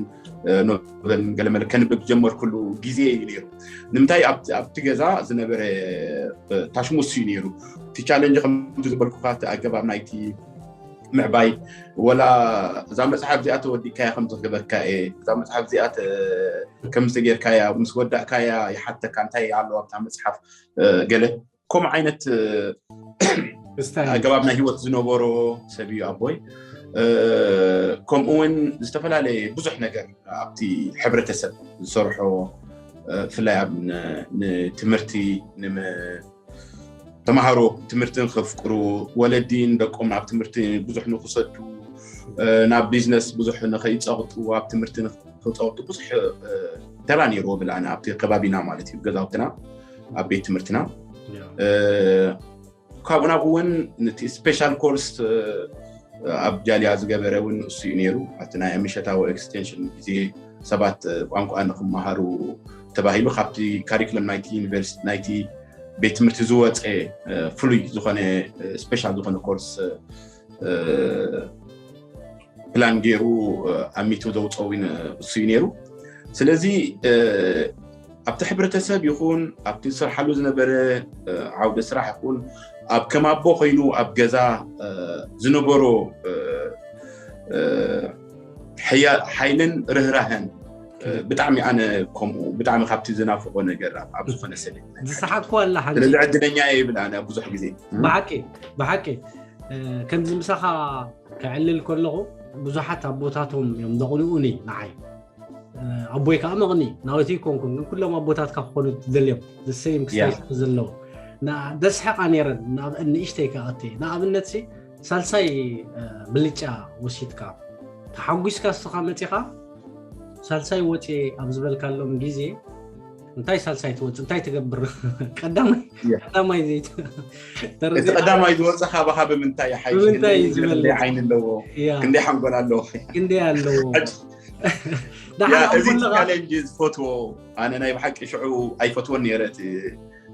ኖቨልን ገለመለ ከንብብ ዝጀመርኩሉ ግዜ እዩ ነይሩ። ንምንታይ ኣብቲ ገዛ ዝነበረ ታሽሙስ እዩ ነይሩ። እቲ ቻለንጅ ከምቲ ዝበልኩካ እቲ ኣገባብ ናይቲ ምዕባይ፣ ወላ እዛ መፅሓፍ እዚኣ ተወዲእካያ ከም ዝህበካ እየ፣ እዛ መፅሓፍ እዚኣ ከምዚ ተጌርካያ ምስ ወዳእካያ ይሓተካ እንታይ ኣለዋ ኣብታ መፅሓፍ ገለ ከምኡ ዓይነት ኣገባብ ናይ ህይወት ዝነበሮ ሰብ እዩ ኣቦይ። ከምኡ እውን ዝተፈላለየ ብዙሕ ነገር ኣብቲ ሕብረተሰብ ዝሰርሖ ብፍላይ ኣብ ንትምህርቲ ተምሃሮ ትምህርቲ ንከፍቅሩ፣ ወለዲ ንደቆም ናብ ትምህርቲ ብዙሕ ንክሰዱ፣ ናብ ቢዝነስ ብዙሕ ንከይፀቕጡ፣ ኣብ ትምህርቲ ንክፀቕጡ ብዙሕ ተራ ነይርዎ ብልኣና ኣብቲ ከባቢና ማለት እዩ። ገዛውትና ኣብ ቤት ትምህርትና ካብኡ ናብኡ እውን ነቲ ስፔሻል ኮርስ ኣብ ጃልያ ዝገበረ እውን ንእሱ እዩ ነይሩ። ኣብቲ ናይ ምሸታዊ ኤክስቴንሽን ግዜ ሰባት ቋንቋ ንክመሃሩ ተባሂሉ ካብቲ ካሪክለም ናይቲ ዩኒቨርሲቲ ናይቲ ቤት ትምህርቲ ዝወፀ ፍሉይ ዝኾነ ስፔሻል ዝኾነ ኮርስ ፕላን ገይሩ ኣሚቱ ዘውፀዊ እሱ እዩ ነይሩ። ስለዚ ኣብቲ ሕብረተሰብ ይኹን ኣብቲ ዝሰርሓሉ ዝነበረ ዓውደ ስራሕ ይኹን ኣብ ከም ኣቦ ኮይኑ ኣብ ገዛ ዝነበሮ ሓይልን ርህራህን ብጣዕሚ ኣነ ከምኡ ብጣዕሚ ካብቲ ዝናፍቆ ነገር ኣብ ዝኾነ ሰለ ዝሰሓቅኩ ኣላ ሓንቲ ስለዚ ዕድለኛ እየ ይብል ኣነ ብዙሕ ግዜ ብሓቂ ብሓቂ ከምዚ ምሳኻ ከዕልል ከለኹ ብዙሓት ኣቦታቶም እዮም ዘቕንኡኒ ንዓይ ኣቦይ ከዓ መቕኒ ናወቲ ይኮንኩን ግን ኩሎም ኣቦታትካ ክኾኑ ትደልዮም ዝሰይም ክሳይ ዘለዎ ደስሕቃ ነይረን ንእሽተይ ከኣተ ንኣብነት ሳልሳይ ብልጫ ወሲድካ ተሓጒስካ እስኻ መፂኻ ሳልሳይ ወፂ ኣብ ዝበልካሎም ግዜ እንታይ ሳልሳይ ትወፅ እንታይ ትገብር ቀዳማይ ቀዳማይ ዘይት እቲ ቀዳማይ ዝወፀ ካባኻ ብምንታይ ይሓይሽ ብምንታይ እዩ ዝበለፀ? ዓይኒ ኣለዎ ክንደይ ሓንጎል ኣለዎ ክንደይ ኣለዎ እዚ ቻሌንጅ ዝፈትዎ ኣነ ናይ ብሓቂ ሽዑ ኣይፈትዎን ነይረ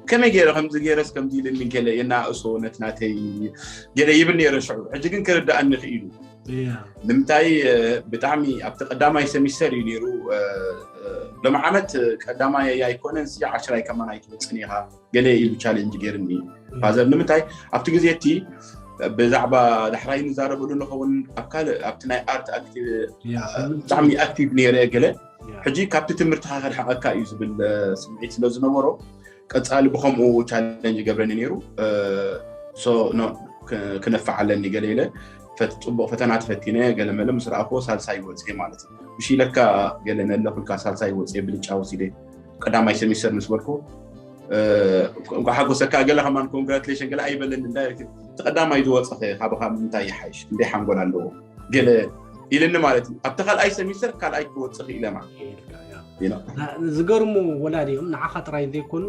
ከመይ ገይረ ከምዚ ገይረስ ከምዚ ኢልኒ ገለ የናእሶ ነቲ ናተይ ገለ ይብል ነይረ ሽዑ ሕጂ ግን ክርዳእኒ ክኢሉ ንምንታይ ብጣዕሚ ኣብቲ ቀዳማይ ሰሚስተር እዩ ነይሩ ሎም ዓመት ቀዳማይ ኣይኮነን ዓሽራይ ከማን ኣይትወፅን ኢኻ ገለ ኢሉ ቻሌንጅ ገይርኒ ፋዘር ንምንታይ ኣብቲ ግዜ እቲ ብዛዕባ ዳሕራይ ንዛረበሉ ንኸውን ኣብ ካልእ ኣብቲ ናይ ኣርት ብጣዕሚ ኣክቲቭ ነይረ ገለ ሕጂ ካብቲ ትምህርትኻ ከድሓቐካ እዩ ዝብል ስምዒት ስለ ዝነበሮ ቀፃሊ ብከምኡ ቻለንጅ ይገብረኒ ነይሩ ክነፍዕ ኣለኒ ገለ ኢለ ፅቡቅ ፈተና ተፈቲነ ገለመለ ምስ ረኣክዎ ሳልሳይ ወፅየ ማለት እዩ ብሽለካ ገለ ነለኩልካ ሳልሳይ ወፅየ ብልጫ ወሲደ ቀዳማይ ሰሚስተር ምስ በልኩ እንኳ ሓጎሰካ ገለ ከማን ኮንግራቱሌሽን ገለ ኣይበለኒ ዳይሬክት እቲ ቀዳማይ ዝወፀኸ ካባኻ ምንታይ ይሓይሽ ክንደይ ሓንጎል ኣለዎ ገለ ኢልኒ ማለት እዩ ኣብቲ ካልኣይ ሰሚስተር ካልኣይ ክወፅእ ኢለ ማለት ዝገርሙ ወላዲኦም ንዓኻ ጥራይ ዘይኮኑ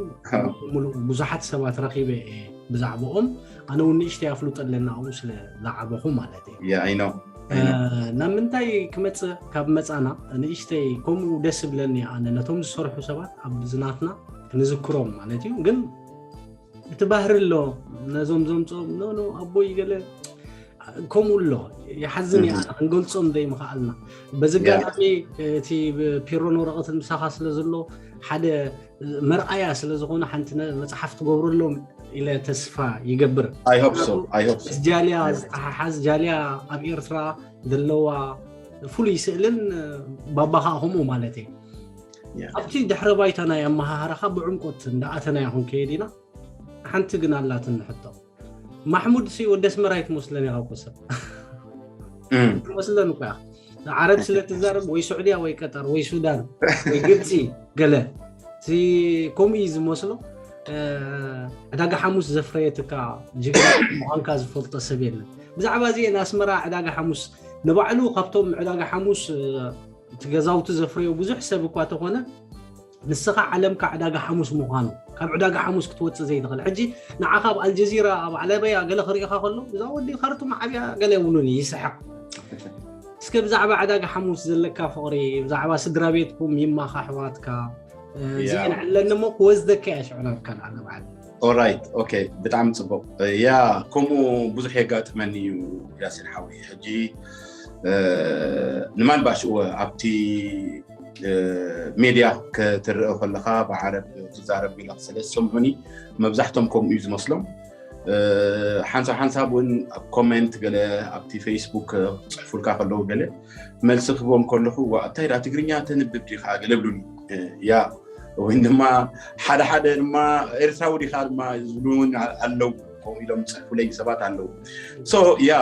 ሙሉእ ብዙሓት ሰባት ረኺበ እየ ብዛዕባኦም። ኣነ እውን ንእሽተይ ኣፍልጦ ኣለና ኣብኡ ስለ ዝዓበኹ ማለት እዩ። Yeah, I know. I know. ናብ ምንታይ ክመፅእ ካብ መፃና ንእሽተይ ከምኡ ደስ ብለኒ ኣነ ነቶም ዝሰርሑ ሰባት ኣብ ዝናትና ክንዝክሮም ማለት እዩ። ግን እቲ ባህሪ ኣሎ ነዞም ዘምፅኦም ኖ ኖ ኣቦይ ገለ ከምኡ ኣሎ ይሓዝን እያ ክንገልፆም ዘይምኽኣልና። በዚ ኣጋጣሚ እቲ ፒሮን ወረቐትን ምሳኻ ስለ ዘሎ ሓደ መርኣያ ስለ ዝኾኑ ሓንቲ መፅሓፍ ትገብረሎም ኢለ ተስፋ ይገብር። I hope so. I hope so. ምስ ጃልያ ዝተሓሓዝ ጃልያ ኣብ ኤርትራ ዘለዋ ፍሉይ ስእልን ባባ ከዓ ከምኡ ማለት እዩ። ኣብቲ ድሕረ ባይታ ናይ ኣመሃህራኻ ብዕምቆት እንዳኣተናዮ ክንከይድ ኢና። ሓንቲ ግን ኣላትኒ ሕቶ። ማሕሙድ ሲ ወዲ ኣስመራ ኣይትመስሎን ኢኻ እኮ ሰብ። ኣይትመስሎን እኮ ኢኻ። ዓረብ ስለ ትዛረብ ወይ ስዑድያ ወይ ቀጠር ወይ ሱዳን ወይ ግብፂ ገለ እቲ ከምኡ እዩ ዝመስሎ። ዕዳጋ ሓሙስ ዘፍረየትካ ጅግና ምዃንካ ዝፈልጦ ሰብ የለን። ብዛዕባ እዚኤን ኣስመራ ዕዳጋ ሓሙስ ንባዕሉ ካብቶም ዕዳጋ ሓሙስ እቲ ገዛውቲ ዘፍረዮ ብዙሕ ሰብ እኳ ተኾነ ንስኻ ዓለምካ ዕዳጋ ሓሙስ ምዃኑ ካብ ዕዳጋ ሓሙስ ክትወፅእ ዘይትኽእል። ሕጂ ንዓኻ ኣብ ኣልጀዚራ ኣብ ዓለበያ ገለ ክርእኻ ከሎ እዛ ወዲ ካርቱም ዓብያ ገለ የብሉን ይስሕቕ። እስከ ብዛዕባ ዕዳጋ ሓሙስ ዘለካ ፍቕሪ ብዛዕባ ስድራ ቤትኩም ይማኻ ኣሕዋትካ እዚአን ዕለኒ እሞ ክወስደካ እያ ሽዑ ናብካ ንዓለ በዓል። Alright, okay፣ ብጣዕሚ ፅቡቕ። ያ ከምኡ ብዙሕ የጋጥመኒ እዩ ያሲን ሓወይ። ሕጂ ንማልባሽ እወ ኣብቲ ሜድያ ክትርእ ከለኻ ብዓረብ ትዛረብ ኢለ ስለ ዝሰምዑኒ መብዛሕቶም ከምኡ እዩ ዝመስሎም። ሓንሳብ ሓንሳብ እውን ኣብ ኮመንት ገለ ኣብቲ ፌስቡክ ክፅሕፉልካ ከለዉ ገለ መልሲ ክህቦም ከለኹ ዋ እንታይ ዳ ትግርኛ ተንብብ ዲኻ ገለ ብሉኒ። ያ ወይ ድማ ሓደ ሓደ ድማ ኤርትራዊ ዲኻ ድማ ዝብሉ እውን ኣለዉ። ከምኡ ኢሎም ዝፅሕፉለይ ሰባት ኣለዉ። So ያ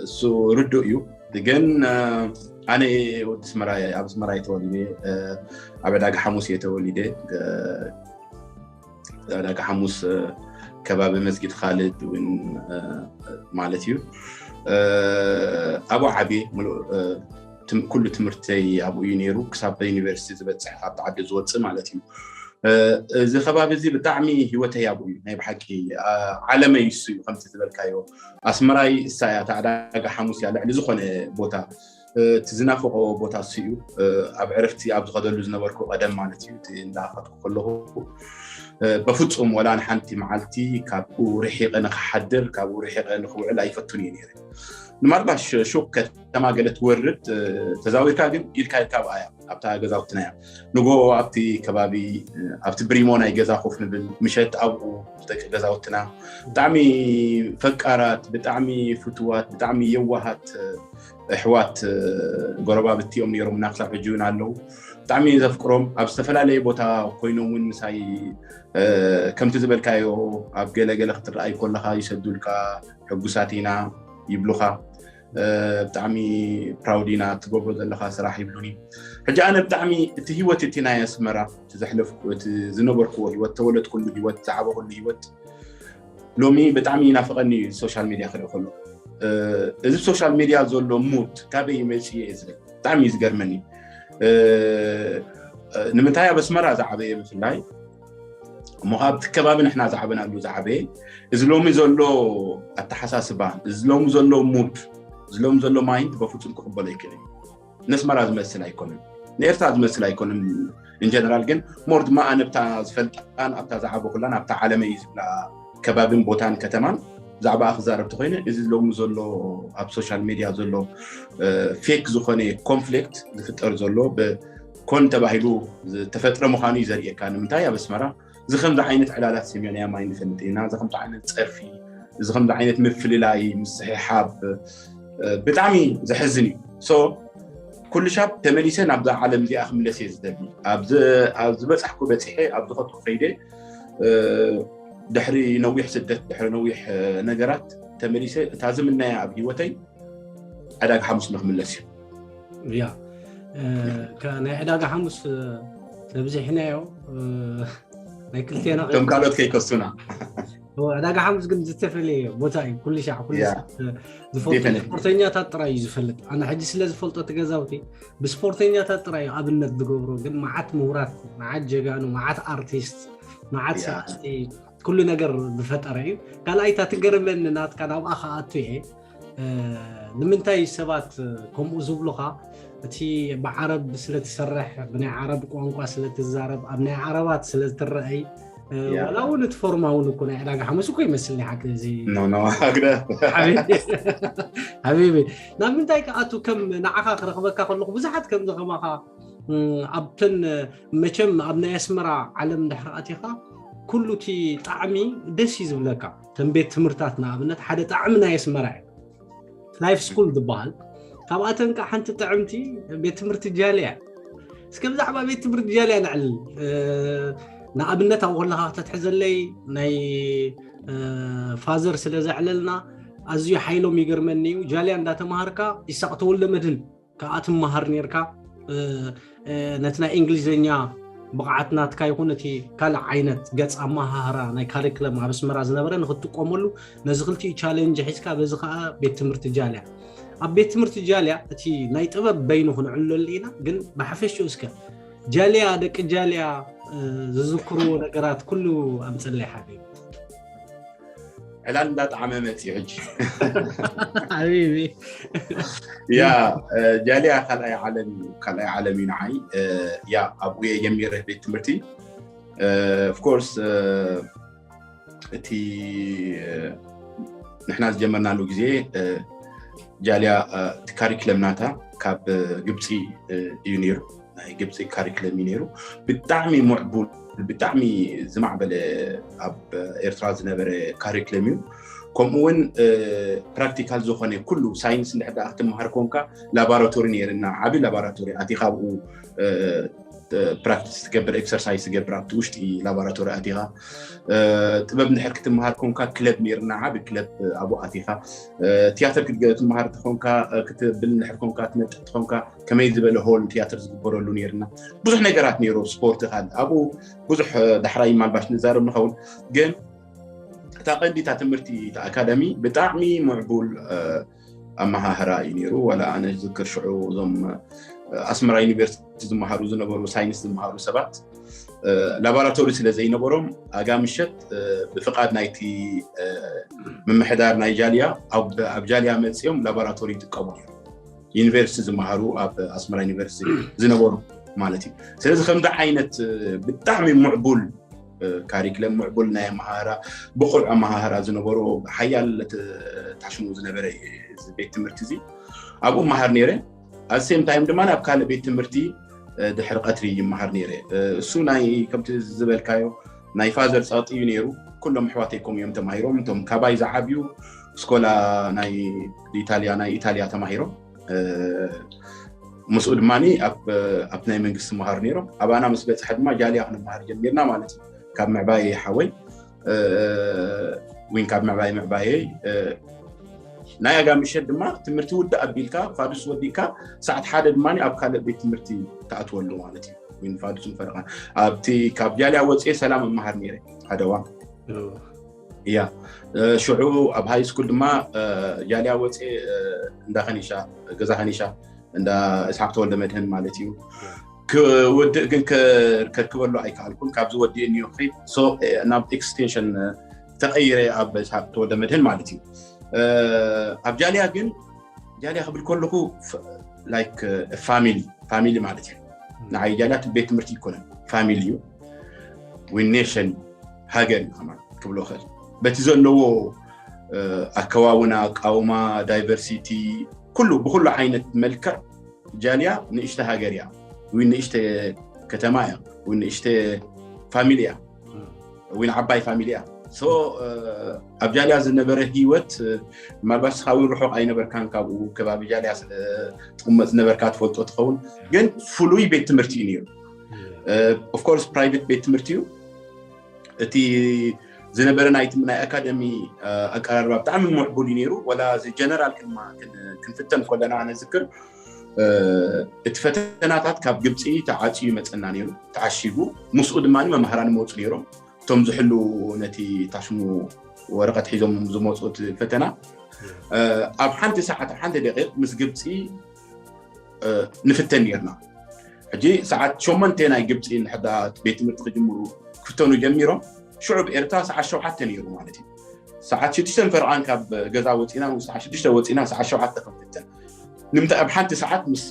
እሱ ርዱእ እዩ። ግን ኣነ ወዲ ኣስመራ እየ፣ ኣብ ኣስመራ እየ ተወሊደ፣ ኣብ ዕዳጋ ሓሙስ እየ ተወሊደ። ዕዳጋ ሓሙስ ከባቢ መስጊድ ካልድ እውን ማለት እዩ። ኣብኡ ዓብየ ኩሉ ትምህርተይ ኣብኡ እዩ ነይሩ። ክሳብ ዩኒቨርሲቲ ዝበፅሕ ካብቲ ዓዲ ዝወፅእ ማለት እዩ። እዚ ከባቢ እዚ ብጣዕሚ ህይወተይ ኣብኡ እዩ ናይ ብሓቂ ዓለመይ እሱ እዩ። ከምቲ ዝበልካዮ ኣስመራይ እሳ እያ፣ እታ ዕዳጋ ሓሙስ እያ፣ ልዕሊ ዝኾነ ቦታ እቲ ዝናፍቆ ቦታ እሱ እዩ። ኣብ ዕረፍቲ ኣብ ዝኸደሉ ዝነበርኩ ቀደም ማለት እዩ፣ እቲ እንዳኸድኩ ከለኹ በፍጹም ወላ ንሓንቲ መዓልቲ ካብኡ ርሒቐ ንክሓድር ካብኡ ርሒቐ ንክውዕል ኣይፈቱን እየ ነይረ። ንማልባሽ ሹቅ ከተማ ገለ ትወርድ ተዛዊርካ ግን ኢድካ ኢድካ ኣብኣ እያ ኣብታ ገዛውትና እያ። ንጎ ኣብቲ ከባቢ ኣብቲ ብሪሞ ናይ ገዛ ኮፍ ንብል፣ ምሸት ኣብኡ ደቂ ገዛውትና። ብጣዕሚ ፈቃራት፣ ብጣዕሚ ፍትዋት፣ ብጣዕሚ የዋሃት ኣሕዋት ጎረባብቲ እዮም ነይሮምና፣ ክሳብ ሕጂ እውን ኣለዉ። ብጣዕሚ ዘፍቅሮም ኣብ ዝተፈላለየ ቦታ ኮይኖም እውን ምሳይ ከምቲ ዝበልካዮ ኣብ ገለገለ ክትረኣይ ከለካ ይሰዱልካ፣ ሕጉሳት ኢና ይብሉካ። ብጣዕሚ ፕራውድ ኢና ትገብሮ ዘለካ ስራሕ ይብሉኒ። ሕጂ ኣነ ብጣዕሚ እቲ ህይወት እቲ ናይ ኣስመራ እቲ ዘሕለፍኩ እቲ ዝነበርክዎ ህይወት፣ ተወለድኩሉ ህይወት፣ ዝዓበኩሉ ህይወት ሎሚ ብጣዕሚ ይናፍቀኒ እዩ። ሶሻል ሚድያ ክርኢ ከሎ እዚ ሶሻል ሚድያ ዘሎ ሙድ ካበይ መፅኡ እየ ዝብል ብጣዕሚ እዩ ዝገርመኒ። ንምንታይ ኣብ ኣስመራ ዝዓበየ ብፍላይ እሞ ካብቲ ከባቢ ንሕና ዝዓበናሉ ዝዓበየ እዚ ሎሚ ዘሎ ኣተሓሳስባ፣ እዚ ሎሚ ዘሎ ሙድ፣ እዚ ሎሚ ዘሎ ማይንድ በፍጹም ክቕበሎ ኣይክእልን። ነስመራ ዝመስል ኣይኮነን፣ ንኤርትራ ዝመስል ኣይኮነን። ኢንጀነራል ግን ሞር ድማ ኣነ ብታ ዝፈልጣን ኣብታ ዝዓበኩላን ኣብታ ዓለመይ ዝብላ ከባብን ቦታን ከተማን ብዛዕባ ክዛረብ ተኮይነ እዚ ሎሚ ዘሎ ኣብ ሶሻል ሚድያ ዘሎ ፌክ ዝኾነ ኮንፍሊክት ዝፍጠር ዘሎ ኮን ተባሂሉ ዝተፈጥረ ምዃኑ እዩ ዘርእየካ። ንምንታይ ኣብ ኣስመራ እዚ ከምዚ ዓይነት ዕላላት ሰሚዕናዮም ኣይንፈልጥን ኢና። እዚ ከምዚ ዓይነት ፀርፊ፣ እዚ ከምዚ ዓይነት ምፍልላይ፣ ምስሕሓብ ብጣዕሚ ዘሕዝን እዩ። ሶ ኩሉ ሻብ ተመሊሰ ናብዛ ዓለም እዚኣ ክምለስ እየ ዝደሊ። ኣብ ዝበፃሕኩ በፂሐ ኣብ ዝኸድኩ ከይደ ድሕሪ ነዊሕ ስደት ድሕሪ ነዊሕ ነገራት ተመሊሰ እታ ዝምነያ ኣብ ህይወተይ ዕዳጋ ሓሙስ ንክምለስ እዩ። ያ ናይ ዕዳጋ ሓሙስ ተብዚሕናዮ ናይ ክልቴና ከም ካልኦት ከይከሱና ዕዳጋ ሓሙስ ግን ዝተፈለየ ቦታ እዩ። ኩሉ ሻዕ ኩሉ ዝፈልጦ ስፖርተኛታት ጥራይ እዩ ዝፈልጥ። ኣነ ሕጂ ስለ ዝፈልጦ እቲ ገዛውቲ ብስፖርተኛታት ጥራይ እዩ ኣብነት ዝገብሮ። ግን መዓት ምሁራት፣ መዓት ጀጋኑ፣ መዓት ኣርቲስት፣ መዓት ሰዓስቲ፣ ኩሉ ነገር ዝፈጠረ እዩ። ካልኣይታ ትገርመኒ ናትካ ናብኣ ከኣቱ እየ። ንምንታይ ሰባት ከምኡ ዝብሉኻ? እቲ ብዓረብ ስለትሰርሕ፣ ብናይ ዓረብ ቋንቋ ስለትዛረብ፣ ኣብ ናይ ዓረባት ስለትረኣይ፣ ዋላ እውን እቲ ፎርማ እውን እኮ ናይ ዕዳጋ ሓሙስ እኮ ይመስል። ናይ ሓቂ እዚ ኖ ኖ ኣግደ ሓቢቢ ናብ ምንታይ ከኣቱ? ከም ንዓኻ ክረኽበካ ከለኹ ብዙሓት ከምዚ ከማኻ ኣብተን መቸም ኣብ ናይ ኣስመራ ዓለም ድሕሪ ኣቲኻ ኩሉ እቲ ጣዕሚ ደስ እዩ ዝብለካ። ተን ቤት ትምህርታት ንኣብነት ሓደ ጣዕሚ ናይ ኣስመራ እዩ። ላይፍ ስኩል ዝበሃል ካብኣተን ከዓ ሓንቲ ጥዕምቲ ቤት ትምህርቲ ጃልያ። እስከ ብዛዕባ ቤት ትምህርቲ ጃልያ ነዕልል። ንኣብነት ኣብኡ ከለካ ክተትሕዘለይ ናይ ፋዘር ስለ ዘዕለልና ኣዝዩ ሓይሎም ይገርመኒ እዩ። ጃልያ እንዳተማሃርካ ይሳቅ ተወልደ መድህን ከዓ ትመሃር ነርካ። ነቲ ናይ እንግሊዝኛ ብቕዓት ናትካ ይኹን እቲ ካልእ ዓይነት ገጽ ኣመሃህራ ናይ ካሪክለም ኣብ ኣስመራ ዝነበረ ንክትጥቀመሉ ነዚ ክልቲኡ ቻለንጅ ሒዝካ በዚ ከዓ ቤት ትምህርቲ ጃልያ ኣብ ቤት ትምህርቲ ጃልያ እቲ ናይ ጥበብ በይኑ ክንዕለሉ ኢና። ግን ብሓፈሽኡ እስከ ጃልያ ደቂ ጃልያ ዝዝክርዎ ነገራት ኩሉ ኣምፀለይ ሓቢቢ። ዕላል እንዳጣዕመ መፅዩ ሕጂ ሓቢቢ ያ ጃልያ ካልኣይ ዓለም እዩ ካልኣይ ዓለም እዩ ንዓይ። ያ ኣብኡ እየ ጀሚረ ቤት ትምህርቲ። ኦፍኮርስ እቲ ንሕና ዝጀመርናሉ ግዜ ጃልያ እቲ ካሪክለም ናታ ካብ ግብፂ እዩ ነይሩ። ናይ ግብፂ ካሪክለም እዩ ነይሩ። ብጣዕሚ ሙዕቡል ብጣዕሚ ዝማዕበለ ኣብ ኤርትራ ዝነበረ ካሪክለም እዩ። ከምኡ እውን ፕራክቲካል ዝኾነ ኩሉ ሳይንስ እንድሕር ደኣ ክትመሃር ኮንካ ላቦራቶሪ ነይርና። ዓቢ ላቦራቶሪ ኣቲኻ ኣብኡ ፕራክቲስ ትገብር ኤክሰርሳይዝ ትገብር ኣብቲ ውሽጢ ላቦራቶሪ ኣቲኻ። ጥበብ እንድሕር ክትመሃር ኮንካ ክለብ ነይርና። ዓቢ ክለብ ኣብኡ ኣቲኻ። ቲያትር ክትመሃር ተኾንካ ክትብል እንድሕር ኮንካ ትመጥእ ተኾንካ ከመይ ዝበለ ሆል ቲያትር ዝግበረሉ ነይርና። ብዙሕ ነገራት ነይሩ። ስፖርት ካል ኣብኡ ብዙሕ ዳሕራይ ማልባሽ ንዛረብ ንኸውን። ግን እታ ቀንዲ እታ ትምህርቲ እታ ኣካዳሚ ብጣዕሚ ምዕቡል ኣመሃህራ እዩ ነይሩ። ዋላ ኣነ ዝዝክር ሽዑ እዞም ኣስመራ ዩኒቨርሲቲ ዝመሃሩ ዝነበሩ ሳይንስ ዝመሃሩ ሰባት ላቦራቶሪ ስለ ዘይነበሮም ኣጋ ምሸት ብፍቓድ ናይቲ ምምሕዳር ናይ ጃልያ ኣብ ጃልያ መፅኦም ላቦራቶሪ ይጥቀሙ። ዩኒቨርሲቲ ዝመሃሩ ኣብ ኣስመራ ዩኒቨርሲቲ ዝነበሩ ማለት እዩ። ስለዚ ከምዚ ዓይነት ብጣዕሚ ምዕቡል ካሪክለም ምዕቡል ናይ ኣመሃራ ብቑዕ ኣመሃራ ዝነበሩ ሓያል ታሽሙ ዝነበረ ቤት ትምህርቲ እዚ ኣብኡ መሃር ነይረ። ኣብ ሴም ታይም ድማ ኣብ ካልእ ቤት ትምህርቲ ድሕሪ ቀትሪ ይመሃር ነይረ። እሱ ናይ ከምቲ ዝበልካዮ ናይ ፋዘር ፀቕጢ እዩ ነይሩ። ኩሎም ኣሕዋተይ ከምኡ እዮም ተማሂሮም። እቶም ካባይ ዝዓብዩ ስኮላ ናይ ኢታልያ ናይ ኢታልያ ተማሂሮም። ምስኡ ድማ ኣብቲ ናይ መንግስቲ መሃሩ ነይሮም። ኣባና ምስ በፅሐ ድማ ጃልያ ክንመሃር ጀሚርና ማለት እዩ። ካብ ምዕባየ ሓወይ ወይ ካብ ምዕባይ ምዕባየይ ናይ ኣጋ ምሸት ድማ ትምህርቲ ውድእ ኣቢልካ ፋዱስ ወዲእካ ሰዓት ሓደ ድማ ኣብ ካልእ ቤት ትምህርቲ ተኣትወሉ ማለት እዩ። ወይ ፋዱስን ፈረቓን ኣብቲ ካብ ጃልያ ወፅኤ ሰላም እመሃር ነይረ ሃደዋ እያ። ሽዑ ኣብ ሃይ ስኩል ድማ ጃልያ ወፅኤ እንዳ ከኒሻ ገዛ ከኒሻ እንዳ እስሓቅ ተወልደ መድህን ማለት እዩ። ክውድእ ግን ከርክበሉ ኣይከኣልኩን። ካብዚ ወዲኡ ኒዮ ናብ ኤክስቴንሽን ተቀይረ ኣብ እስሓቅ ተወልደ መድህን ማለት እዩ። ኣብ ጃልያ ግን ጃልያ ክብል ከለኹ ላይክ ፋሚሊ ፋሚሊ ማለት እዩ። ንዓይ ጃልያ ቤት ትምህርቲ ይኮነን ፋሚሊ እዩ ወይ ኔሽን ሃገር እዩ ከማን ክብሎ ክእል በቲ ዘለዎ ኣከዋውና ኣቃውማ ዳይቨርሲቲ ኩሉ ብኩሉ ዓይነት መልክዕ ጃልያ ንእሽተ ሃገር እያ ወይ ንእሽተ ከተማ እያ ወይ ንእሽተ ፋሚሊ እያ ወይ ንዓባይ ፋሚሊ እያ። ኣብ ጃልያ ዝነበረ ህይወት ምናልባት ስኻ እውን ርሑቕ ኣይነበርካን ካብኡ ከባቢ ጃልያ ስለ ትቕመጥ ዝነበርካ ትፈልጦ ትኸውን። ግን ፍሉይ ቤት ትምህርቲ እዩ ነይሩ። ኦፍኮርስ ፕራይቬት ቤት ትምህርቲ እዩ። እቲ ዝነበረ ናይ ናይ ኣካደሚ ኣቀራርባ ብጣዕሚ ምዕቡል እዩ ነይሩ። ወላ እዚ ጀነራል ክንፍተን ከለና ኣነ ዝክር እቲ ፈተናታት ካብ ግብፂ ተዓፅዩ ይመፀና ነይሩ ተዓሺጉ። ምስኡ ድማ መምሃራን ይመፁ ነይሮም። እቶም ዝሕሉ ነቲ ታሽሙ ወረቐት ሒዞም ዝመፁ እቲ ፈተና ኣብ ሓንቲ ሰዓት ኣብ ሓንቲ ደቂቕ ምስ ግብፂ ንፍተን ነርና። ሕጂ ሰዓት ሸሞንተ ናይ ግብፂ ንሕዳ ቤት ትምህርቲ ክጅምሩ ክፍተኑ ጀሚሮም ሽዑ ብኤርትራ ሰዓት ሸውዓተ ነይሩ ማለት እዩ። ሰዓት ሽዱሽተ ፈረቓን ካብ ገዛ ወፂና ሰዓት ሽዱሽተ ወፂና ሰዓት ሸውዓተ ክንፍተን ንምንታይ ኣብ ሓንቲ ሰዓት ምስ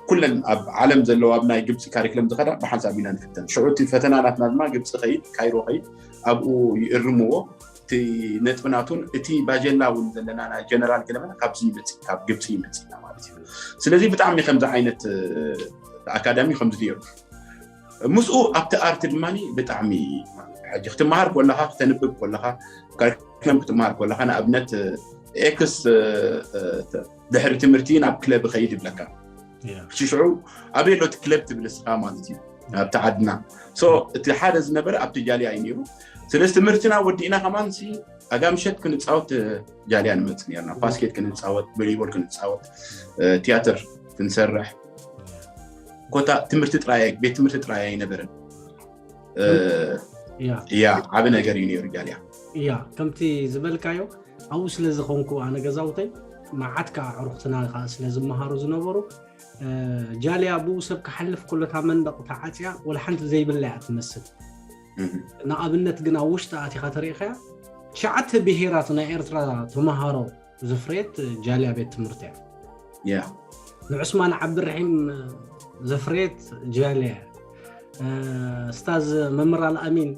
ኩለን ኣብ ዓለም ዘለዋ ኣብ ናይ ግብፂ ካሪክለም ዝኸዳ ብሓንሳብ ኢና ንፍተን። ሽዑ እቲ ፈተና ናትና ድማ ግብፂ ከይድ ካይሮ ከይድ ኣብኡ ይእርምዎ። እቲ ነጥብናቱን እቲ ባጀላ እውን ዘለና ናይ ጀነራል ገለመለ ካብዚ ይመፅእ ካብ ግብፂ ይመፅእና ማለት እዩ። ስለዚ ብጣዕሚ ከምዚ ዓይነት ኣካዳሚ ከምዚ ነይሩ። ምስኡ ኣብቲ ኣርት ድማ ብጣዕሚ ሕጂ ክትመሃር ከለካ ክተንብብ ከለካ ካሪክለም ክትመሃር ከለካ ንኣብነት ኤክስ ድሕሪ ትምህርቲ ናብ ክለብ ከይድ ይብለካ። ሽዑ ኣበይ ኣሎ እቲ ክለብ ትብል እስኻ ማለት እዩ ኣብቲ ዓድና። እቲ ሓደ ዝነበረ ኣብቲ ጃልያ እዩ ነይሩ። ስለዚ ትምህርትና ወዲእና ከማን ኣጋምሸት ክንፃወት ጃልያ ንመፅ ነርና። ባስኬት ክንፃወት፣ ቮሊቦል ክንፃወት፣ ቲያትር ክንሰርሕ ኮታ ትምህርቲ ጥራይ ቤት ትምህርቲ ጥራይ ኣይነበረን። ያ ዓቢ ነገር እዩ ነይሩ ጃልያ። ያ ከምቲ ዝበልካዮ ኣብኡ ስለ ዝኾንኩ ኣነ ገዛውተይ መዓት ከዓ ዕሩኽትና ከዓ ስለ ዝመሃሩ ዝነበሩ ጃልያ ብኡ ሰብ ክሓልፍ ከሎ እታ መንደቕ ተዓፅያ ወላ ሓንቲ ዘይብላ እያ ትመስል። ንኣብነት ግን ኣብ ውሽጢ ኣቲኻ ተሪእኻያ ትሽዓተ ብሄራት ናይ ኤርትራ ተምሃሮ ዘፍረየት ጃልያ ቤት ትምህርቲ እያ። ንዑስማን ዓብድርሒም ዘፍረየት ጃልያ፣ ስታዝ መምህር ኣልኣሚን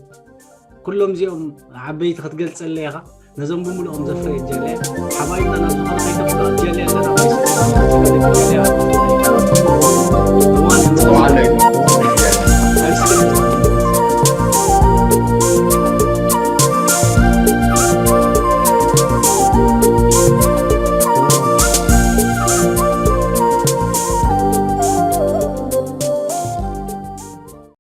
ኩሎም እዚኦም ዓበይቲ ክትገልፀለ ኢኻ። ነዞም ብምልኦም ዘፍረየት ጃልያ ሓባይብና ናብ ዝኾነ ከይተፍቅራት ጃልያ ኣለና።